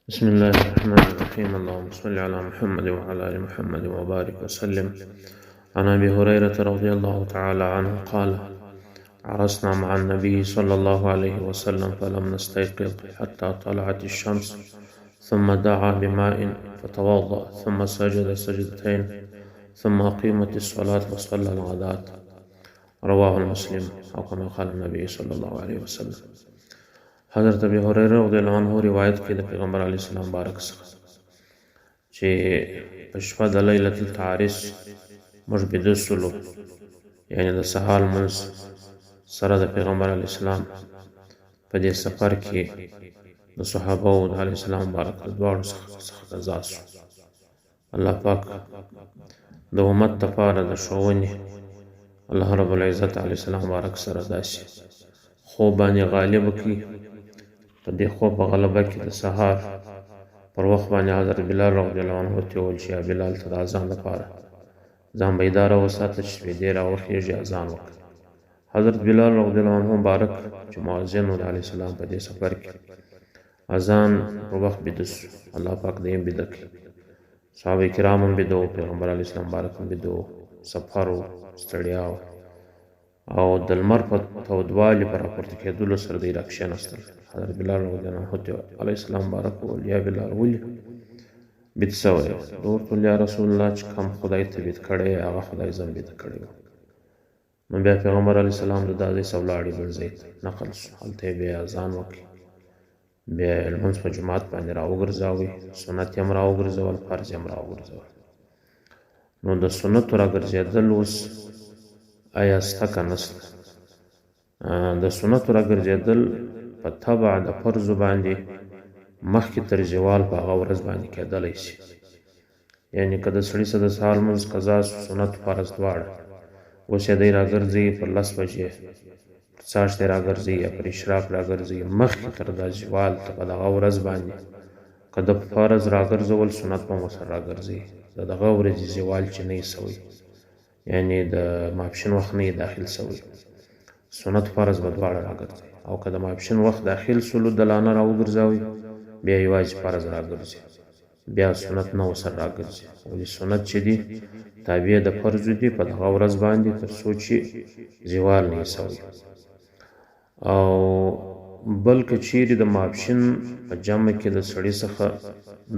بسم الله الرحمن الرحيم. اللهم صل على محمد وعلى آل محمد وبارك وسلم. عن أبي هريرة رضي الله تعالى عنه قال: عرسنا مع النبي صلى الله عليه وسلم فلم نستيقظ حتى طلعت الشمس، ثم دعا بماء فتوضأ، ثم سجد سجدتين، ثم أقيمت الصلاة فصلى الغداة. رواه المسلم، أو كما قال النبي صلى الله عليه وسلم. حضرت ابي هريره رضی الله عنه روایت کې د پیغمبر علی السلام بارک څخه چې په شپه د لیلة التعارس موږ بیده سولو، یعنی د سهار لمونځ سره د پیغمبر علی السلام په دې سفر کې د صحابه او د علی السلام مبارک د دواړو څخه قضا سو. الله پاک د امت لپاره د ښوونې الله رب العزت علیه السلام مبارک سره داسې خوب باندې غالب کړي. په دې خوب په غلبه کې د سهار پر وخت باندې حضرت بلال رضی الله عنه ته وویل چې یا بلال، ته د اذان لپاره ځان بیداره وساته، چې سپېدې راوخېږي اذان وکړه. حضرت بلال رضی الله عنه مبارک چې مؤذن و د علیه السلام په دې سفر کې اذان پر وخت بیده سو. الله پاک دې هم بیده کړي. صحابه کرام هم بیده وو، پیغمبر علیه السلام مبارک هم بیده وو. سفر و، ستړیا وه، او د لمر په تودوالي په راپورته کېدلو سره دی راکښېناستل. حضرت بلال رضی الله عنه ته علیه السلام مبارک وویل: یا بلال، ولې بید سوی یې؟ ده ورته وویل: یا رسول الله، چې کوم خدای ته بید کړی یې، هغه خدای زه هم بیده کړی وم. نو بیا پیغمبر علیه السلام د دا ځای څخه ولاړی بل ځای ته نقل سو، هلته یې بیا اذان وکړي، بیا یې لمونځ په جومات باندې راوګرځاوی، سنت یې هم راوګرځول، فرض یې هم راوګرځول. نو د سنتو راګرځېدل اوس آیا سته که نسته؟ د سنتو راګرځېدل په تبع د فرضو باندې مخکې تر زوال په هغه ورځ باندې کېدلی سي. یعنې که د سړي څخه د سهار لمونځ قضا سو، سنت فرض دواړه، اوس یې دی راګرځوي پر 10 بجې، پر څاښت یې راګرځوي یا پر اشراق راګرځوي، مخکې تر د زوال ته په دغه ورځ باندې که د فرض راګرځول، سنت به هم ورسره راګرځوي. د دغه ورځې زوال چې نه یې سوی، یعنې د ماپښین وخت نه یې داخل سوی، سنت فرض به دواړه راګرځوي. او که د ماپښین وخت داخل سولو، د لانه راوګرځاوي، بیا یوازې فرض راګرځي، بیا سنت نه ورسره راګرځي. ولې؟ سنت چې دي تابع د فرضو دي په دغه ورځ باندې، تر څو چې زوال نه یې سوی. او بل که چیرې د ماپښین په جمع کې د سړي څخه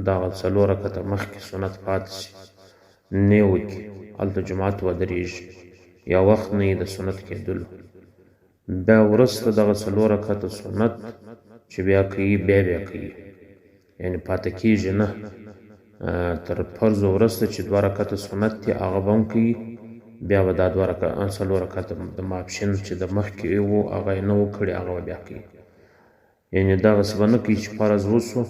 دغه 4 رکعته مخکې سنت پاتې سي، نه یې وکړي، هلته جماعت ودرېږي یا وخت نه یې د سنت کېدلو، بیا وروسته دغه 4 رکعته سنت چې بیا کوي، بیا بیا کوي، یعنې پاتې کېږي نه. تر فرضو وروسته چې 2 رکعته سنت دي، هغه به هم کوي، بیا به دا 2 رکعته 4 رکعته د ماپښین چې د مخکې وو هغه یې نه وو کړي، هغه به بیا کوي. یعنې دغسې به نه کوي چې فرض وسو،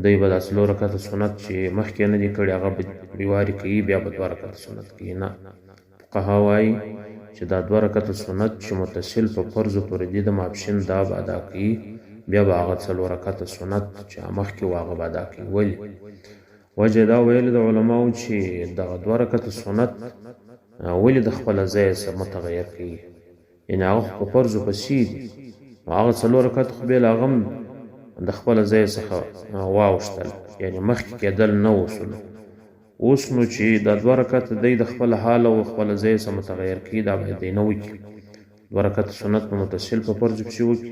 دی به دا 4 رکعته سنت چې مخکې نه دي کړي هغه به بیوارې کوي، بیا به 2 رکعته سنت کوي. نه، فقها وایي چې دا 2 رکعته سنت چې متصل په فرضو پورې دي د ماپښین، دا به ادا کوي، بیا به هغه 4 رکعته سنت چې مخکې وو هغه به ادا کوي. ولې؟ وجه دا ویلې د علماو چې دغه 2 رکعته سنت ولې د خپله ځایه څخه متغیر کوي؟ یعنې هغه خو په فرضو پسې دي، نو هغه 4 رکعته خو بیا له هغه هم د خپله ځایه څخه واوښتل، یعنې مخکې کېدل نه وسولو. اوس نو چې دا 2 رکعته دی د خپل حال او خپله ځایه څخه متغیر کوي، دا باید دی نه وکړي. 2 رکعته سنت به متصل په فرضو پسې وکړي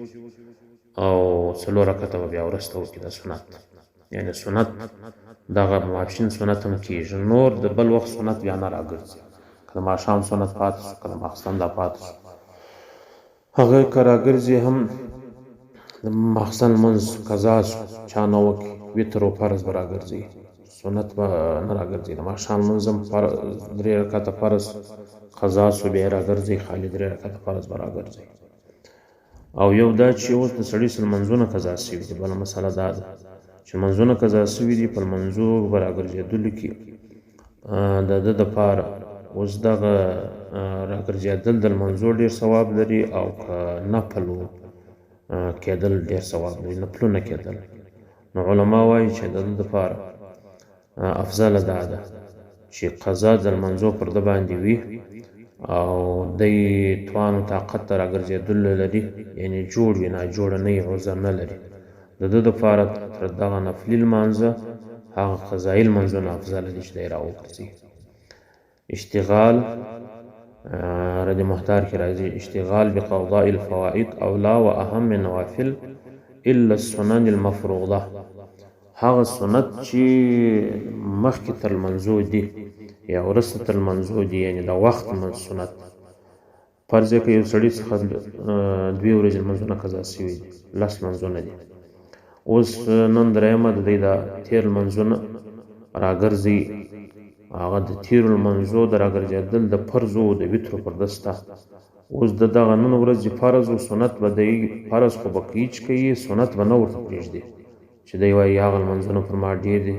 او 4 رکعته به بیا وروسته وکړي د سنت. یعنې سنت دغه ماپښین سنت هم کېږي، نور د بل وخت سنت بیا نه راګرځي. که د ماښام سنت پاتې سو، که د ماخستن دا پاتې سو، هغه که راګرځي هم د ماخستن لمونځ قضا سو، چا نه وکړي، وتر او فرض به راګرځي، سنت به نه راګرځي. د ماښام لمونځ هم 3 رکعته فرض قضا سو، بیا یې راګرځي، خالي 3 رکعته فرض به راګرځي. او یو دا چې اوس د سړي سره لمونځونه قضا سوي دي، بله مسله دا ده چې لمونځونه قضا سوي دي، په لمونځو به راګرځېدلو کې د ده دپاره اوس دغه راګرځېدل د لمونځو ډېر ثواب لري، او که نفل کېدل ډېر ثواب لري، نفلونه کېدل. نو علما وایي چې د ده دپاره افضله دا ده چې قضا د لمونځو پر ده باندې وي او دی توان او طاقت ته راګرځېدلو لري، یعنې جوړ وي، ناجوړه نه وي، عذر نه لري، د د ده دپاره تر دغه نفلي لمانځه هغه قضایي لمانځونه افضله دي چې دی راوګرځي. اشتغال رد محتار کې راځي، اشتغال بقضاء الفوائد اولا و اهم من نوافل الا السنن المفروضه. هغه سنت چې مخکې تر لمانځو دي یا وروسته تر لمانځو دي، یعنې د وخت سنت. فرض که یو سړي څخه دوې ورځې لمونځونه قضا سوي دي، لس لمونځونه دي، اوس نن درېیمه د دی دا تېر لمونځونه راګرځي، هغه د تېرو لمونځو د راګرځېدل د فرضو د وترو پر ده سته. اوس د دغه نن ورځې فرض او سنت به دی فرض خو به کوي چې کوي، سنت به نه ورته پرېږدي چې دی وایي هغه لمونځونه پر ما ډېر دي،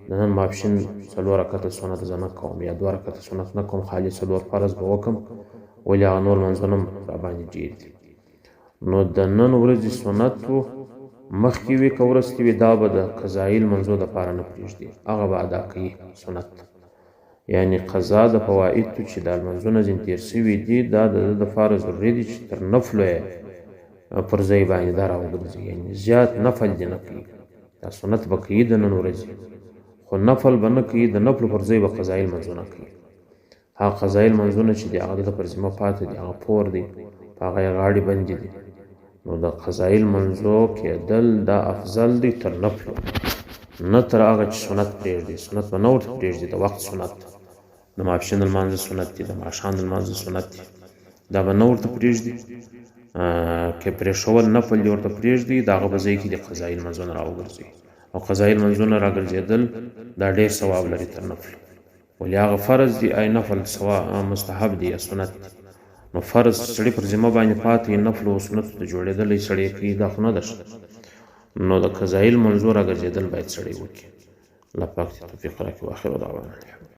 د نن ماپښین څلور رکعته سنت زه نه کوم یا دوه رکعته سنت نه کوم، خالي څلور فرض به وکم، ولې هغه نور لمونځونه هم راباندې ډېر دي. نو د نن ورځې سنت و مخکې وي که وروسته وي، دا به د قضایي لمونځو دپاره نه پرېږدي، هغه به ادا کوي سنت. یعنې قضا د فوائدو چې دا لمونځونه ځینې تېر سوي دي، دا د ده دپاره ضروري دي چې تر نفلو یې پر ځای باندې دا راوګرځي، یعنې زیات نفل دې نه کوي، دا سنت به کوي د نن ورځې، خو نفل به نه کوي، د نفلو پر ځای به قضایي لمونځونه کوي. هغه قضایي لمونځونه چې دي هغه د ده پر ذمه پاتې دي، هغه پور دی، په هغه یې غاړې بندې دي. نو د قضایي لمونځو کېدل دا افضل دی تر نفلو، نه تر هغه چې سنت پرېږدي. سنت به نه ورته پرېږدي، د وخت سنت، د ماپښین د لمانځه سنت دي، د ماښام د لمانځه سنت دي، دا به نه ورته پرېږدي. که پرېښول نفل دې ورته پرېږدي، د هغه په ځای کې د قضایي لمونځونه راوګرځي، او قضایي لمونځونه راګرځېدل دا ډېر ثواب لري تر نفل. ولې هغه فرض دي، آی نفل سوا مستحب دي یا سنت دي. نو فرض سړي پر ذمه باندې پاتې نفل او سنت ته جوړېدلی سړی کوي، دا خو نه ده ښه. نو د قضایي لمونځو راګرځېدل باید سړی وکړي. الله پاک دې توفیق راکړي. واخر دعوانا الحمد.